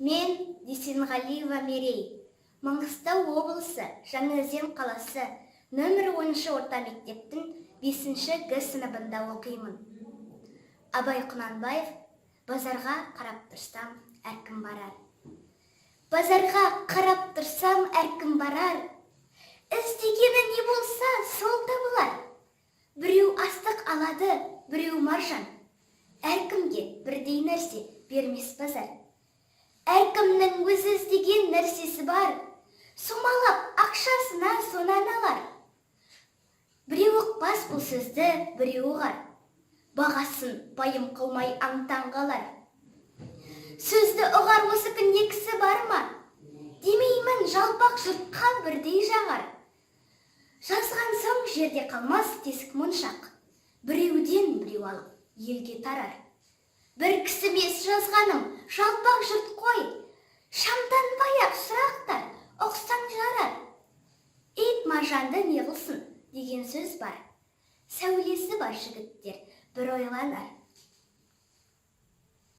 Мен Дүйсенғалиева Мерей, Маңғыстау облысы, Жаңаөзен қаласы, нөмірі 10-шы орта мектептің 5-ші Г сыныбында оқимын. Абай Құнанбаев, «Базарға қарап тұрсам, әркім барар». Базарға қарап тұрсам, әркім барар. Іздегені не болса, сол табылар. Біреу астық алады, біреу маржан. Әркімге бірдей нәрсе бермес базар. Әркімнің өзі іздеген нәрсесі бар. Сомалап ақшасына сонан алар. Біреу ұқпас бұл сөзді, біреу ұғар. Бағасын пайым қылмай аң-таң қалар. Сөзді ұғар осы күнде кісі бар ма? Демеймін, жалпақ жұртқа бірдей жағар. Жазған соң жерде қалмас тесік моншақ. Біреуден біреу алып, елге тарар. Бір кісі емес жазғаным, жалпақ жұрт қой. Шамданбай-ақ, шырақтар, ұқсаң жарар. Ит маржанды не қылсын деген сөз бар. Сәулесі бар жігіттер бір ойланар.